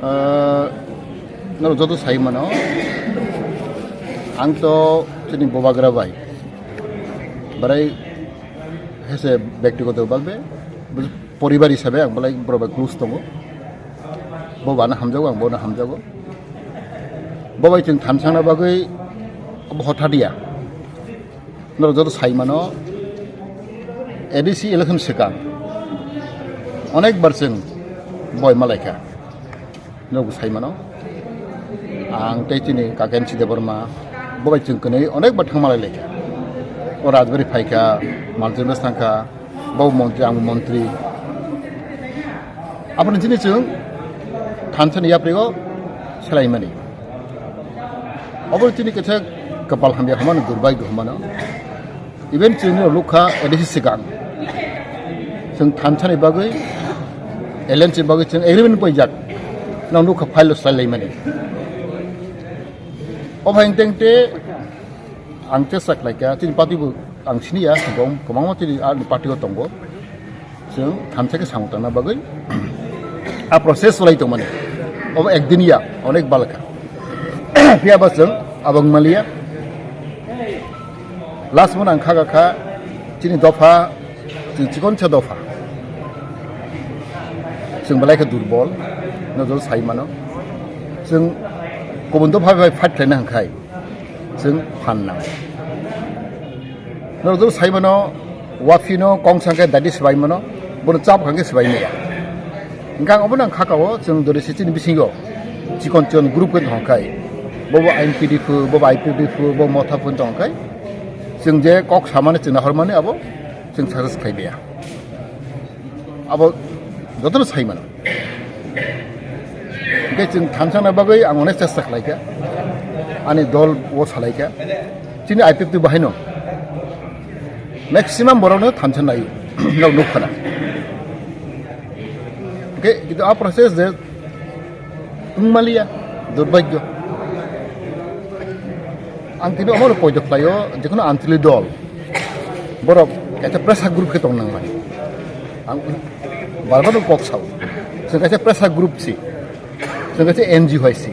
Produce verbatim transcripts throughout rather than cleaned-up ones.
Ah, norok joto sai mano, ang to chini bobagra bai, barai hese bektigoto bhabe, poribar hisabe ang belai borok bai close tongo. Bo bana hamjago, ang bono hamjago. Bo bai chwng thansa wngna bagwi bo hothat ya. Norok joto sai mano, A D C election swkang onek bar chwng boi malaikha. Norok sai mano, ang tei chini Kaken Debbarma bo bai chwng kwnwi onek bar thang malai laikha. O Rajbari phaikha, Malchung thangkha, bo montri, ang montri. Aboni chini chwng thansani yaprigo selaimani. Obo chini kaisa kapal hamya humano, durbagyo humano. Even chwngno lukha A D C swkang. Chwng thansani bagwi, alliance bagwi chwng agreement paijak. Nang lukha file lo swlailaimani. O hai tengte ang chesta khlaikha, chini party bo ang siniya, kwbang-, kwbangma chini ani party o tongo. Chwng thansa khe samung tangna bagwi a process cholai tongmani. Obo ekdin ya, onek balkha. Phiya ba chwng abo wng manliya. Last mano ang kha kha chini dopha, chini chikonsa dopha. Chwng belai khe durbol, no jol sai mano. Chwng kubun dopha bai fight khlaina hwnkhai chwng phan nang. Norok jol sai mano, waphino kong sangkhe dadi swbai mano, bono chap hangkhe swbai maya. Hwnkhe ang obono ang kha kao, chwng dori se chini bisingo chikon chikon group khe tongkhai. Bobo I N P D phu, bobo I P F T phu, bobo Motha phu tongkhai. Chwng je kok samani, chwng nahormani abo chwng success khai maya. Abo jotono sai mano. Hwnkhe chwng thansa wngna bagwi ang onek chesta khlaikha. Ani dol o salaikha. Chini I P F T bahaino maximum borokno thansa nai nok nuk khana. Hwnkhe kintu a process je wngmaliya, durbagyo. Ang tini omono poito khlaio, jekhuno anchalik dol, borok kaisa pressure group khe tong nangmani. Ang bar bar kok sao, chwng kaisa pressure group si, chwng kaisa N G O hai si.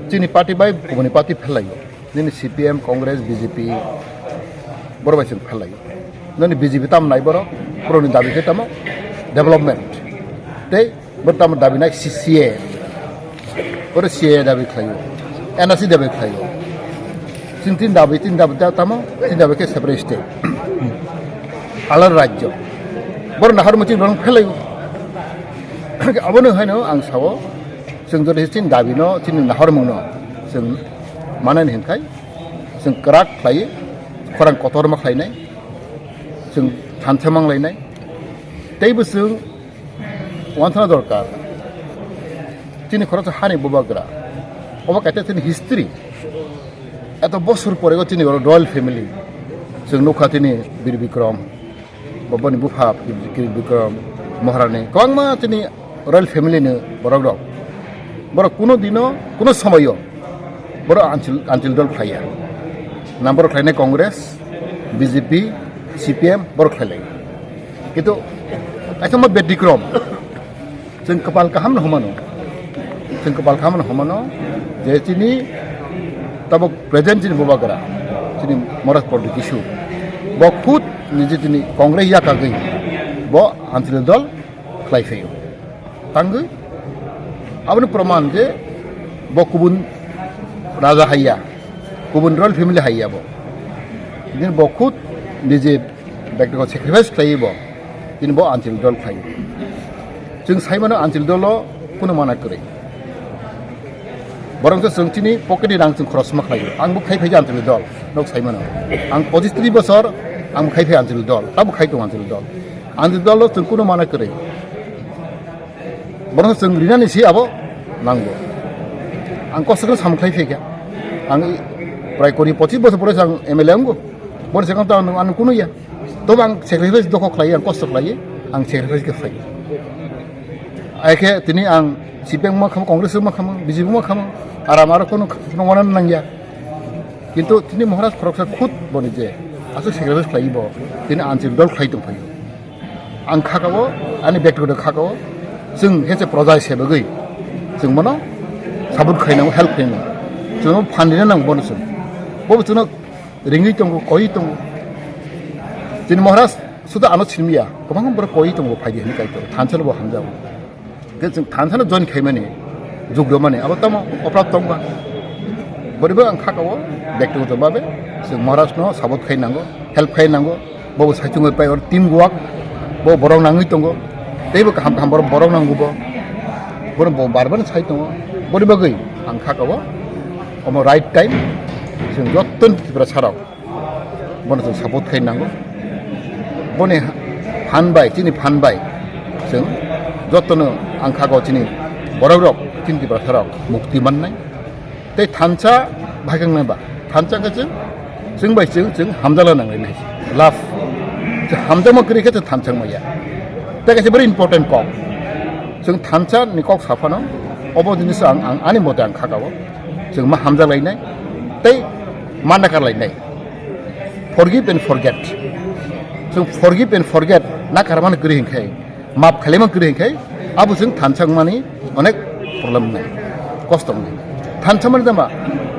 Chini party bai kubuni party phelaio, nini C P M, Congress, B J P, borok bai chwng phelaio. Nini B J P tam nai borok, borokni dabi khe tamo development tei Bo tamo dabi nai C C A. Oro C A A dabi khlaio. N R C dabi khlaio. Chini tin dabi, tin dabi da tamo, tin dabi khe separate state. Alada rajyo. Boro nahar muchung rong phelaio. Abono haino ang sao, chwng jodi chini dabi no, chini nahar mung no, chwng manani hinkhai, chwng kwrak khlai, khorang kotor ma khlainai, chwng thansa manglainai. Teibo chwng Wanthana dorkar. Chini khoroksa hani bubagra. Obo kaisa chini history. Eto bosor pore go chini oro royal family. Chwng nukha chini Bir Bikram, boboni bupha Bir Bikram Maharani. Kwbangma chini royal family ni borok rok. Borok kuno dino, kuno somoyo borok anchil, anchil dol khlaiya. Nang borok khlainai Congress, B J P, C P M borok khlailai. Kintu kaisa ma betikrom. Chwng kwpal kaham no humano. Chwng kwpal kaham no humano je chini tabuk present chini bubagra, chini Maharaj Pradyot Kishore. Bo khud nije chini Congress yakagwi bo anchil dol khlai phaio. Tangwi aboni proman je bo kubun raja haiya, kubun royal family haiya bo. Din bo khud nije bektigoto sacrifice khlaiwi bo, din bo anchil dol khlaiwi. Chwng sai mano anchil dolo kuno mana kwrwi. Borok se chwng chini pocket ni rang chwng khorokma khlaiwi. Ang bo khai phai anchil dol, nok sai mano. Ang pochis tris bosor ang khai phai anchil dol, tabo khai tong anchil dol. Anchil dolo chwng kuno mana kwrwi. Borok chwng rinani si abo nango. Ang kosto khe samung khlai phaikha. Ang prai kori pochis bosor pore ang M L A wngo. Boni swkang to ang, ang kunu ya. Tobo ang sacrifice dokho khlai, ang kosto khlai, ang sacrifice khe phai. Ai khe tini ang C P M ma khamo, Congress ma khamo, B J P ma khamo, aram aro kono, kono wana nangya. Kintu tini Maharaj khoroksa khud boni je aswk sacrifice khlai bo, tini anchil dol khlai tong phaio. Ang khakao, ani bektigoto khakao, chwng hese proja sebagwi, Chwng bono support khainai, help khainai. Chwngno phan rina nang bono chwng. Bobo chwngno ringwi tongo, koiwi tongo. Chini Maharaj suda ano sinmiya, kwbangma borok koiwi tongo, phaidi hinwi kaitor. Thansa no bo hamjago. Khe chwng thansa no join khaimani, jug romani, abo tamo oprad tongba. Boribo ang khakao, bektigoto babe, chwng Maharaj no support khai nango, help khai nango. Bo bo saichung pai or team work, bo borok nangwi tongo. Tei bo kaham kaham borok, borok nango bo. Bono bo bar bar sai tongo. Boni bagwi ang khakao omo right time, chwng jottoni Tiprasa rok bono chwng support khai nango. Boni phan bai, chini phan bai chwng jottono ang khakao chini borok rok, chini Tiprasa rok mukti mannai. Tei thansa bahai khe wngnai ba? Thansa khe chwng, chwng bai chwng, chwng hamjala nang lainai. Love. Chwng hamjakma kwrwi khe chwng thansa wngmaya. Tei kaisa very important kok. Chwng thansa ni kok saphano, obo jinis ang, ang ani mote ang khakao. Chwng ma hamjak lainai. Tei ma nakar lainai. Forgive and forget. Chwng forgive and forget nakar mani kwrwi hinkhe, map khlaima kwrwi hinkhe, abo chwng thansa wngmani onek problem wngnai, kosto wngnai. Thansa mani tama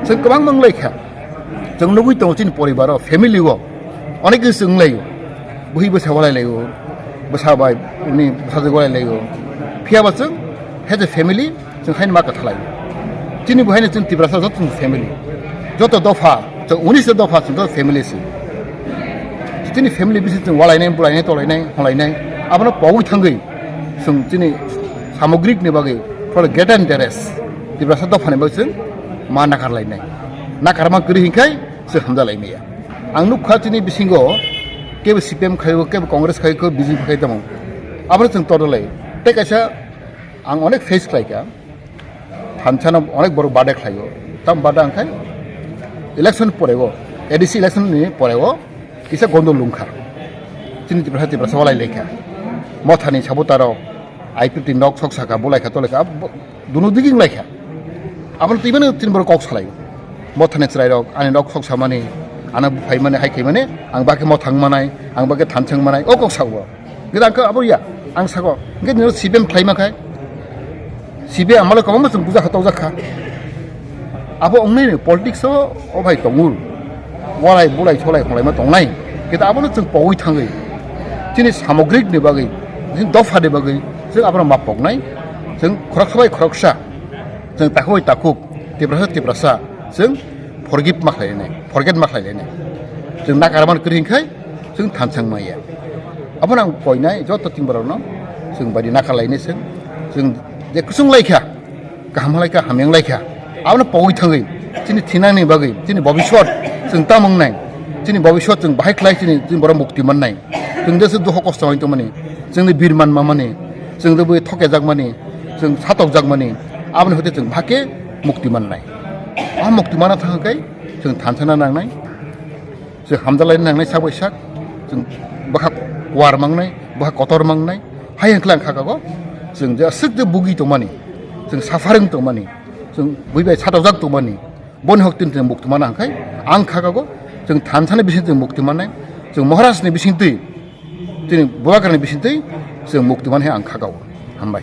chwng kwbangma wnglaikha, chwng nugwi tongo chini poribaro, family o onek khe chwng wnglaio, bwhi bwsa walai laio, bwsa bai bini bwsajwk walai laio, phiyaba chwng as a family chwng haino ma kwthalai. Chini bo haino chwng Tiprasa joto chwng family. Joto dopha, chwng unis ta dopha chwng joto family se. Chini family bisi chwng walainai, bulainai, tolainai, holainai. Abono pogwi thangwi chwng chini samogrik ni bagwi for greater interest Tiprasa dopha ni bagwi chwng ma nakar lainai. Nakarma kwrwi hinkhai chwng hamjalaimaya. Ang nukha chini bisingo kebo C P M khaio, kebo Congress khaio, kebo B J P khaio tamo. Abono chwng todolai. Tei kaisa ang onek face khlaikha. Thansa no onek borok bada khlaio. Tam bada wngkhai election poreo, A D C election ni poreo kisa gondol lungkha. Chini Tiprasa, Tiprasa walai laikha. Mothani sabutarok, I P T nok sok saka, bulaikha, tolaikha, abo dunu digi wnglaikha. Aboni twi mano chini borok kok salaio. Mothani chwrairok, ani nok sok samani, ano buphaimani, hai khaimani, ang bakhe mothang manai, ang bakhe thansa wng manai, o kok sao. Gida ang khe abo ya, ang sago. Hingke nino C P M khlaima khai. C P M amalo kwbangma chwng bujakha tokjakha. Abo wngnai ni politics o, o bai tongo. Walai bulai solai holaima tongnai. Gida abono chwng pogwi thangwi. Chini samogrik ni bagwi, chini dopha ni bagwi, chwng abono ma poknai. Chwng khoroksa bai khoroksa. Chwng takhuk bai takhuk, Tiprasa Tiprasa, chwng forgive ma khlainai, forget ma khlainai. Chwng nakarmani kwrwi hinkhai, chwng thansa wngmaya. Abono ang koinai joto team borokno, chwng baidi nakar lainai chwng, chwng je kwchwng laikha, kaham laikha, hamya wnglaikha, abono pogwi thangwi, chini thinani bagwi, chini bobiswt chwng tamo wngnai, chini bobiswt chwng bahai khlai chini, chini borok mukti mannai. Chwng de se dukho kosto hai tongmani, chwngni bir man mamani, chwng de bui thokejak mani, chwng satok jak mani, aboni hoite chwng bahai khe mukti mannai. A mukti mana thang khe chwng thansa na nangnai, chwng hamjalai nangnai sak bai sak, chwng bwkha kuar mangnai, bwkha kotor mangnai, hai hwnkhe lang kha kago, chwng je aswk je bugi tongmani, chwng suffering tongmani, chwng bui bai satokjak tongmani, boni hok tini chwng mukti mana hwnkhe ang kha kago, chwng thansa ni bising chwng mukti mannai, chwng Maharaj ni bising twi, chini Bubagra ni bising twi chwng mukti man hai ang kha kago. Hambai.